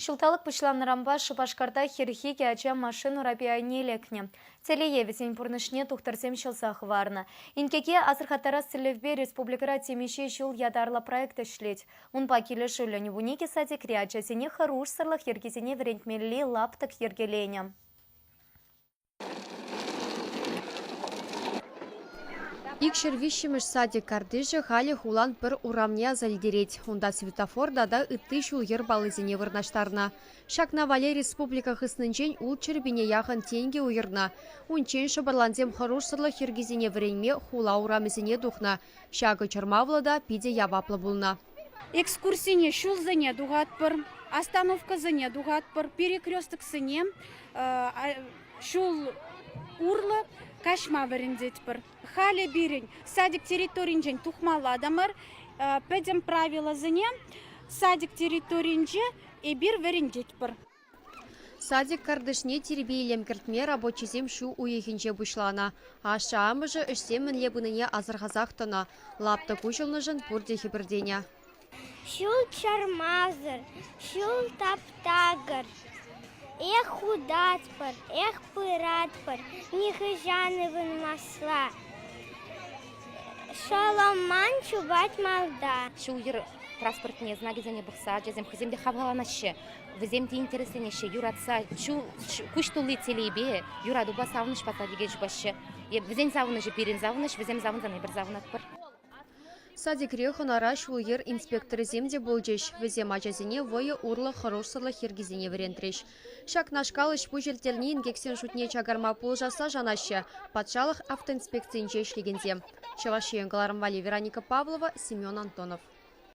Ҫулталӑк пуҫланнӑранпа Шупашкарта хӗрхикӗ ача машина урапи айне лекнӗ. Телее, вӗсен пурнӑҫне тухтӑрсем ҫӑлса хӑварнӑ. Инкеке асӑрхаттарас тӗллевпе республикӑра темиҫе ҫул ятарлӑ проект ӗҫлет. Унпа килӗшӳллӗн 12 садикре ачасене хӑрушсӑрлӑх йӗркисене вӗрентмелли лаптӑк йӗркеленӗ. 203-мӗш садик картишӗ халӗ хулан пӗр урамне аса илтерет. Унта светофор тата ытти ҫул-йӗр паллисене вырнаҫтарнӑ. Ҫакна валли республика хыснинчен ултҫӗр пине яхӑн тенкӗ уйӑрнӑ. Унччен шӑпӑрлансем хӑрушсӑрлӑх йӗркисене вӗренме хула урамӗсене тухнӑ. Ҫакӑ чӑрмавлӑ та питӗ яваплӑ пулнӑ. Экскурсине ҫулсене тухатпӑр, остановкӑсене тухатпӑр, перекрестоксене ҫул урлӑ каҫма вӗрентетпӗр. Халӗ пирӗн садик территорийӗнчен тухмалла та мар, пӗтӗм правилӑсене садик территорийӗнче эпир вӗрентетпӗр. Садик картишне тирпей-илем кӗртме рабочисем ҫу уйӑхӗнче пуҫланӑ. Ашшӗ-амӑшӗ ӗҫсем мӗнле пынине асӑрхасах тӑнӑ. Лаптӑк уҫӑлнӑшӑн пурте хӗпӗртенӗ. Ҫул чармасӑр, ҫул тап-такӑр. Эх хутатпӑр, эх пыратпӑр, нихӑҫан ывӑнмасла. Шӑлӑман чупать малта. Ҫул-йӗр транспортне знакӗсене пӑхса ачасем хӑйсем те хавхаланаҫҫӗ, вӗсем те интересленеҫҫӗ, юратса куҫ тулли телейпе, юратупа савӑнӑҫпа садике чупаҫҫӗ. Вӗсен савӑнӑҫӗ пирӗн савӑнӑҫ, вӗсем савӑнсан эпир савӑнатпӑр. Садикре хӑнара ҫул-йӗр инспекторӗсем те пулчӗҫ. Вӗсем ачасене вӑйӑ урлӑ хӑрушсӑрлӑх йӗркисене вӗрентрӗҫ. Ҫакнашкал ӗҫ-пуҫ ирттерни инкексен шутне чакарма пулӑшасса шанаҫҫӗ патшалӑх автоинспекцийӗнче ӗҫлекенсем. Чӑваш Ен кӑларӑм валли Вероника Павлова, Семен Антонов.